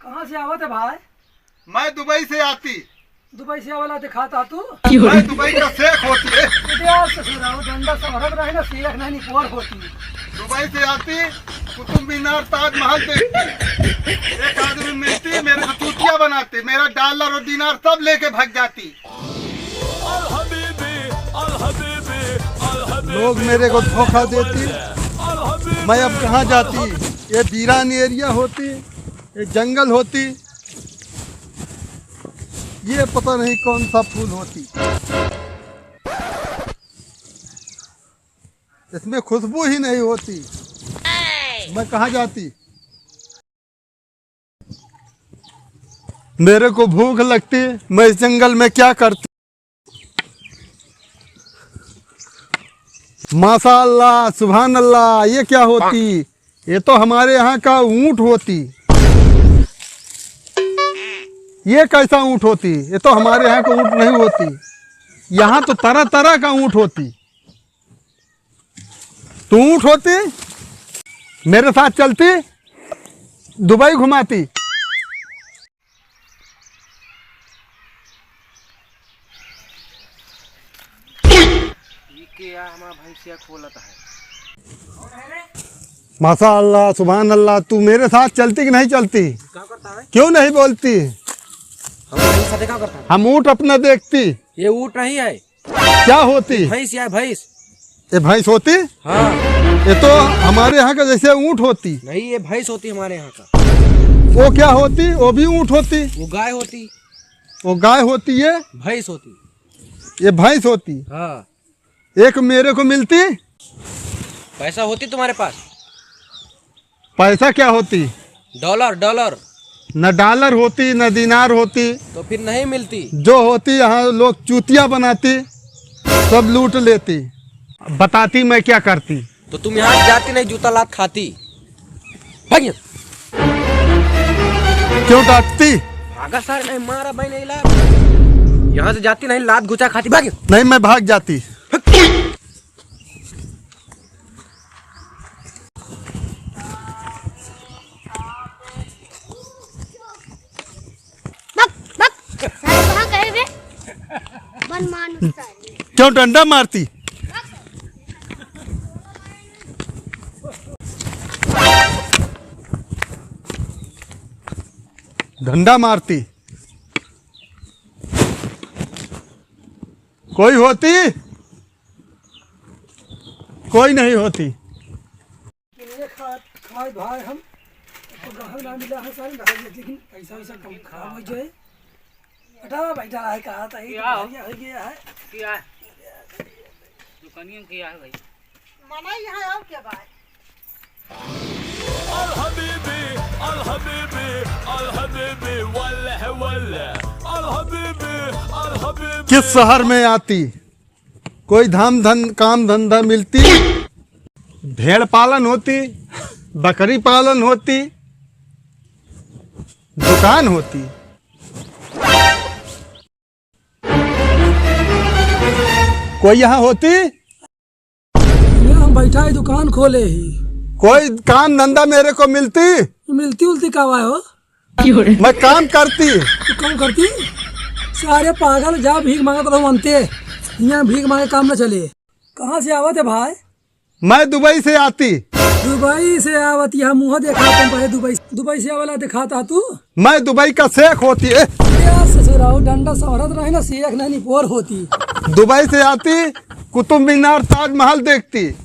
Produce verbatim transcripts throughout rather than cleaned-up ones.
कहाँ से आवत है भाई? मैं दुबई से आती। दुबई से आवेला दिखाता तू? मैं दुबई का शेख होती है। इतिहास से सुनाओ, डंडा संभरत रहे ना, शेख नहीं, निपोर होती। दुबई से आती, कुतुब मीनार, ताजमहल देखती। एक आदमी मिलती, मेरे को चूतिया बनाती, मेरा डॉलर और दिनार सब लेके भाग जाती। लोग मेरे को धोखा देती, मैं अब कहाँ जाती? ये वीरान एरिया होती, ये जंगल होती, ये पता नहीं कौन सा फूल होती, इसमें खुशबू ही नहीं होती। मैं कहाँ जाती? मेरे को भूख लगती, मैं इस जंगल में क्या करती? माशा अल्लाह, सुभान अल्लाह, ये क्या होती? ये तो हमारे यहाँ का ऊंट होती। ये कैसा ऊंट होती? ये तो हमारे यहाँ का ऊंट नहीं होती। यहाँ तो तरह तरह का ऊंट होती। तू ऊंट होती, मेरे साथ चलती, दुबई घुमाती। ई के या हमार भैंसिया खोलत है? माशा अल्लाह, सुभान अल्लाह, तू मेरे साथ चलती कि नहीं चलती? का करता है? क्यों नहीं बोलती? हम भैंस साथे का करता है? हम ऊंट अपना देखती। ये ऊंट नहीं है। क्या होती? भैंस या भैंस। ये भैंस होती? हाँ। ये तो हमारे यहाँ का जैसे ऊंट होती। नहीं, ये भैंस होती हमारे यहाँ का। वो क्या होती? वो भी ऊंट होती। वो गाय होती। वो गाय होती, ये? भैंस होती। ये भैंस होती। हाँ। एक मेरे को मिलती। पैसा होती तुम्हारे पास? पैसा क्या होती? डॉलर, डॉलर। न डॉलर होती, न दिनार होती। तो फिर नहीं मिलती? जो होती, यहाँ लोग चूतिया बनाती, सब लूट लेती। बताती मैं क्या करती? तो तुम यहाँ जाती नहीं, जूता लात खाती। भाग यहाँ। क्यों डांटती? भागा सारे, नहीं मारा भाई, नहीं लात। यहाँ से जाती नहीं, लात घुचा खाती, भाग यहाँ। नहीं, मैं भाग जाती। बक, बक, सारे कहाँ गए बे? बन मानुस सारे। क्यों डंडा मारती? डंडा मारती। कोई होती? कोई नहीं होती। ये खा, खाए भाई हम, तो गाहक ना मिला है सारे, गाहक लेकिन पैसा वैसा कम खराब हो जाए। बेटा बैठा है, कहा था, ये क्या हो? बढ़िया हो गया है। क्या? दुकानियों में क्या है भाई? मना यहाँ और क्या भाई? अल हबीबी, अल हबीबी, अल हबीबी, वल्लह, वल्लह, अल हबीबी, अल हबीबी। किस शहर में आती? कोई धाम धन-, काम धंधा मिलती, भेड़ पालन होती, बकरी पालन होती, दुकान होती। कोई यहाँ होती? ये हम बैठा है, दुकान खोले ही। कोई काम धंधा मेरे को मिलती? मिलती उलती का हुआ हो? मैं काम करती। तू काम करती? सारे पागल, जा भीख मांगत रहो अंते। यहाँ भीख मांगे काम न चले। कहाँ से आवत है भाई? मैं दुबई से आती। दुबई से आवत, यहाँ मुँह देखा तुम पहले दुबई, दुबई से आवेला दिखाता तू। मैं दुबई का शेख होती है। ए ससुराओ, डंडा संभरत रहे ना, शेख नहीं, निपोर होती। दुबई से आती, कुतुब मीनार, ताजमहल देखती।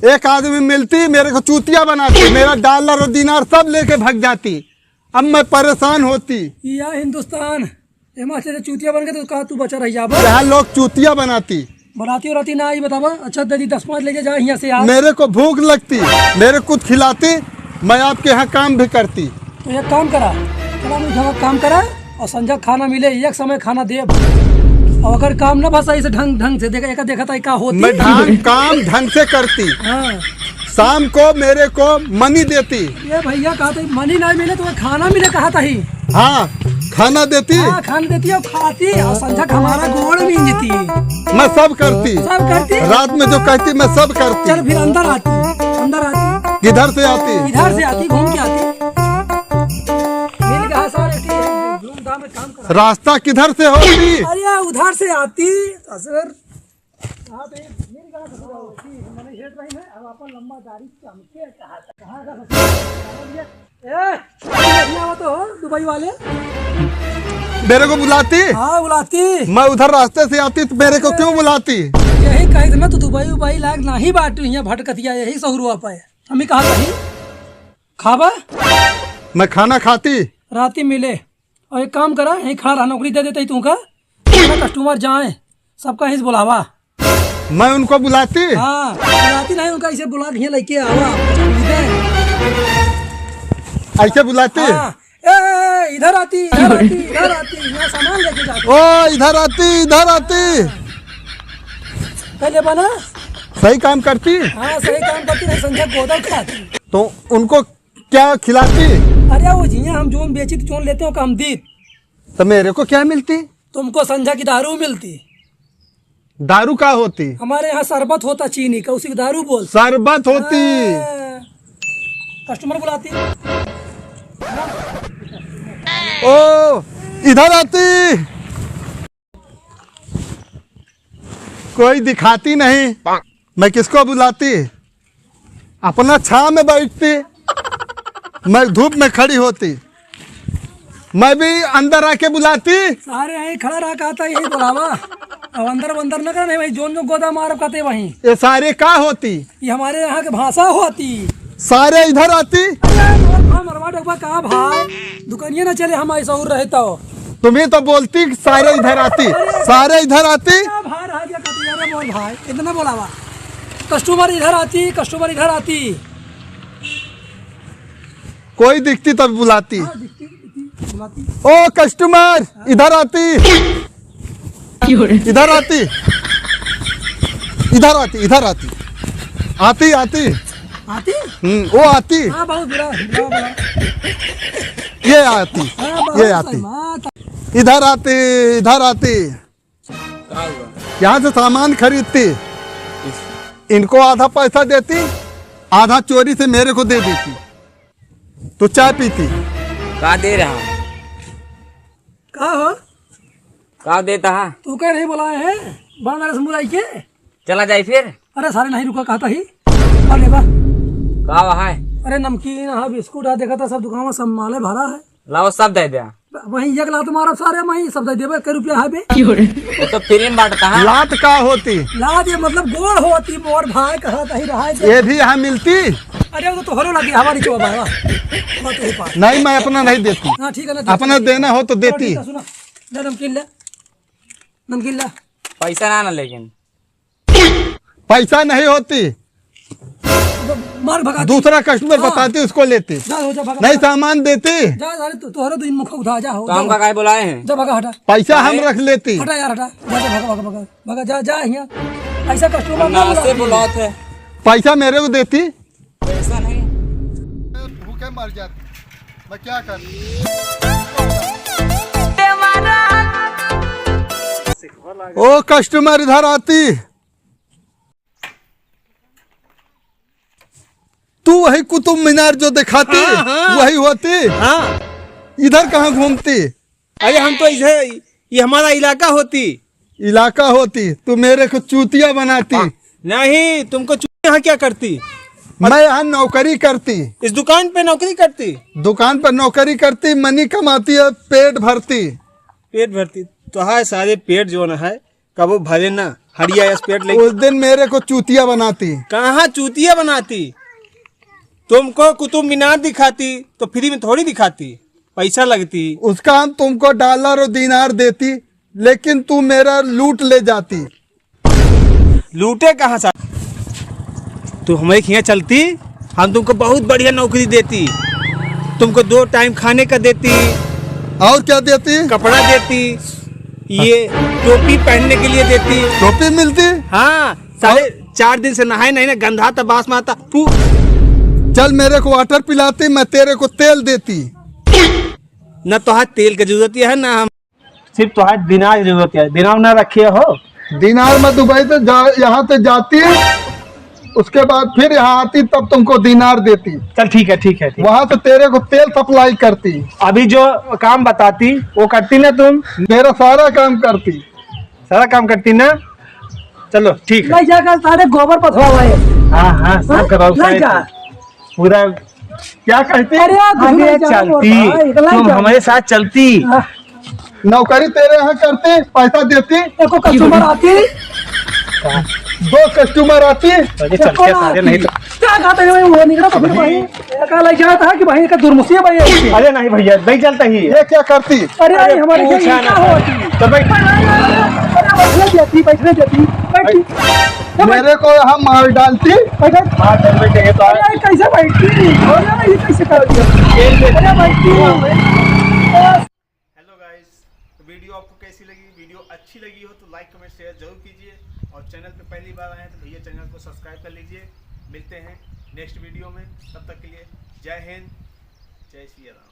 एक आदमी मिलती, मेरे को चूतिया बनाती, मेरा डॉलर और दिनार सब लेके भाग जाती। अब मैं परेशान होती। या हिंदुस्तान, एमा से चूतिया बन के तो कहा तू बचा रह जाबा। यहाँ लोग चूतिया बनाती। बनाती और रहती ना, ये बतावा। अच्छा दीदी, दस पाँच लेके जा यहाँ से यार। मेरे को भूख लगती, मेरे कुछ खिलाती, मैं आपके यहाँ काम भी करती। तो एक काम करा, चला मुझे काम करा और संझा खाना मिले, एक समय खाना दे। और अगर काम ना बस ऐसे ढंग, ढंग से देखा, एक देखा था का होती। मैं ढंग, काम ढंग से करती। हाँ। शाम को मेरे को मनी देती। ये भैया कहा था मनी नहीं मिले तो खाना मिले कहा था ही। हाँ, खाना देती। हाँ, खाना देती और खाती और संझा का हमारा गोड़ भी देती। मैं सब करती। सब करती। रात में जो कहती मैं सब करती। चल फिर अंदर आती, अंदर आती। किधर से आती? इधर से आती, घूम के आती। मिल रास्ता किधर से होती? अरे, उधर से आती, ससुर। हाँ, तो ये मेरी कहाँ ससुर होती? मैंने हेड रही है, अब आपन लंबा दाढ़ी चमके कहा था। कहाँ का ससुर? ए, ये नहीं आवा तो हो, दुबई वाले। मेरे को बुलाती? हाँ, बुलाती। मैं उधर रास्ते से आती तो मेरे को क्यों बुलाती? यही कही तो मैं, तू दुबई उबई लायक नाही बाटू, यहाँ भटकतिया, यही सहुरुआ पे। हमी कहा कही? खाबा? मैं खाना खाती। राती मिले। और एक काम करा, यहीं खड़ा रहा, नौकरी दे देते ही तुमका। कस्टमर जाए, सबका यहीं से बुलावा। मैं उनको बुलाती? हाँ, बुलाती नहीं, उनका इसे बुला के यहाँ लेके आवा। ऐसे बुलाती? हाँ। ए, ए, ए, इधर आती, इधर आती, इधर आती, यहाँ सामान लेके जाती। ओ, इधर आती, इधर आती। पहले बना। सही काम करती? हाँ, सही काम करती, नहीं संझा गोदर खाती। तो उनको क्या खिलाती? अरे, वो जिया हम जोन बेची तो जोन लेते हो, कम दी। तो मेरे को क्या मिलती? तुमको संझा की दारू मिलती। दारू का होती? हमारे यहाँ शरबत होता चीनी का, उसी को दारू बोलते। शरबत होती। हाँ। कस्टमर बुलाती। ओ, इधर आती। कोई दिखाती नहीं, मैं किसको बुलाती? अपना छाँव में बैठती, मैं धूप में खड़ी होती। मैं भी अंदर आके बुलाती। सारे यहीं खड़ा रहा, कहता यही बुलावा। अब अंदर बंदर न करने भाई, जोन जो गोदा मारब कहते वहीं। ये सारे का होती? ये हमारे यहाँ के भाषा होती। सारे इधर आती। अरे मोर भाई, मरवा डोकवा का भाई, दुकानिया ना चले, हम ऐसा और रहे तो। तुम्ही तो बोलती कि सारे इधर आती, सारे इधर आती। क्या भाई रहा गया कहती, अरे मोर भाई, इतना बोलावा। कस्टमर इधर आती, कस्टमर इधर आती। कोई दिखती तब बुलाती। हाँ, दिखती, दिखती, बुलाती। ओ कस्टमर, इधर आती। क्यों रे? इधर आती। इधर आती, इधर आती। आती, आती। आती? हम्म, वो आती। हाँ, बहुत बुरा, बुरा, बुरा। ये आती, हाँ, बहुत ये आती। सही बात। इधर आती, इधर आती। का हुआ? यहाँ से सामान खरीदती, इस- इनको आधा पैसा देती, आधा चोरी से मेरे को दे देती, तो चाय पीती। का दे रहा? का हो? का देता है? तू कह नहीं बोला है, बांग्लादेश मुलाई के? चला जाए फिर। अरे सारे नहीं रुका, कहता ही। अरे बा। का वहाँ है? अरे नमकीन है, बिस्कुट है, देखा था सब दुकान में सब माले भरा है। लाओ, सब दे दे। वहीं एक लात मारब सारे, वहीं सब दे देबे, कै रुपया है बे? वो तो फ्री में बांटता है। लात का होती? लात ये मतलब गोड़ होती, मोर भाई कहा कहीं रहा है। ये भी यहाँ मिलती? अरे वो तो तोहरो लगी, हमारी चोबा है। बात यही बात। नहीं, मैं अपना नहीं देती। हाँ, ठीक है ना, अपना देना हो तो चलो, देती। ठीक है, सुना, ले नमकीन ले, नमकीन ले। पैसा ना, ना लेकिन। पैसा नहीं होती। मार भगा दी। दूसरा कस्टमर हाँ। बताती, उसको लेती। जा, हो जा, भगा, नहीं, भगा। सामान देती। जा, अरे, तू, तोहरे दो मुख उठा, जा, हो, तो जा, हमका भगा। काहे बुलाए हैं? जा, भगा, हटा। पैसा हम काहे? रख लेती। हटा यार, हटा। जा, जा, भगा, भगा, भगा। भगा, जा, जा, यहाँ। ऐसा कस्टमर ना ना बुलाती। बुलाते। पैसा मेरे को देती। पैसा नहीं। भूखे मर जाती। मैं क्या करूँ? ओ कस्टमर इधर आती। तू वही कुतुब मीनार जो दिखाती, हाँ, हाँ। वही होती। हाँ। इधर कहाँ घूमती? अरे हम तो इधर, ये हमारा इलाका होती। इलाका होती, तू मेरे को चूतिया बनाती। हाँ। नहीं, तुमको चूतिया यहाँ क्या करती? मैं यहाँ नौकरी करती। इस दुकान पे नौकरी करती? दुकान पर नौकरी करती, मनी कमाती है, पेट भरती। पेट भरती? तो है सारे पेट जो ना है, कबो भरे ना, हड़िया या पेट लेके। उस दिन मेरे को चूतिया बनाती। कहाँ चूतिया बनाती? तुमको कुतुब मीनार दिखाती तो फ्री में थोड़ी दिखाती, पैसा लगती। उसका हम तुमको डॉलर और दिनार देती, लेकिन तू मेरा लूट ले जाती। लूटे कहाँ से? तू हमारे यहाँ चलती, हम तुमको बहुत बढ़िया नौकरी देती, तुमको दो टाइम खाने का देती। और क्या देती? कपड़ा देती, ये टोपी पहनने के लिए देती। टोपी मिलती? हाँ, साले और? चार दिन से नहाए नहीं ना, गंधा तबास मारता। तू चल, मेरे को वाटर पिलाती, मैं तेरे को तेल देती। ना तो हाथ तेल की जरूरत है, ना हम सिर्फ तोहार दिनार की जरूरत है, दिनार ना रखे हो? दिनार मैं दुबई से जा, यहाँ से जाती है, उसके बाद फिर यहाँ आती, तब तुमको दिनार देती। चल, ठीक है, ठीक है, ठीक। वहाँ से तेरे को तेल सप्लाई करती। अभी जो काम बताती, वो करती ना तुम? मेरा सारा काम करती। सारा काम करती ना? चलो, ठीक है। नहीं जाकर सारे गोबर पथवा हुआ है। हाँ, हाँ, सब हाँ? करवाओ, नहीं सारे जा। पूरा क्या कहती? अरे यार, कुछ अरे नहीं जाना चलती, बोलता है, इतना ही तुम जाना। हमारे साथ चलती। हाँ। नौकरी तेरे यहाँ करती, पैसा देती। एको कस्टमर आती। दो कस्टमर आती। अरे चल, एको क्या ना सारे आती। नहीं तो क्या कहते हैं वो निकला तो फिर अभी भाई, का लग जाता है कि भाई का दुर्मुसी है भाई। अरे नहीं भैया, नहीं चलता ही। ये क्या करती? अरे अरे नहीं, हमारे पूछा क्या ना। होती? तो भाई अरे, अरे, अरे, बैठने देती, बैठने देती, बैठी। मेरे को यहाँ मार डालती। बैठा। मार डालने के लिए तो अरे, कैसे बैठती? अरे, ये कैसे कर दिया? खेल में अरे, बैठती। Hello guys, तो वीडियो आपको कैसी लगी? वीडियो अच्छी लगी हो तो लाइक, कमेंट, शेयर जरूर कीजिए, और चैनल पे पहली बार आए हैं तो भैया चैनल को सब्सक्राइब कर लीजिए। मिलते हैं नेक्स्ट वीडियो में, तब तक के लिए जय हिंद, जय सिया राम।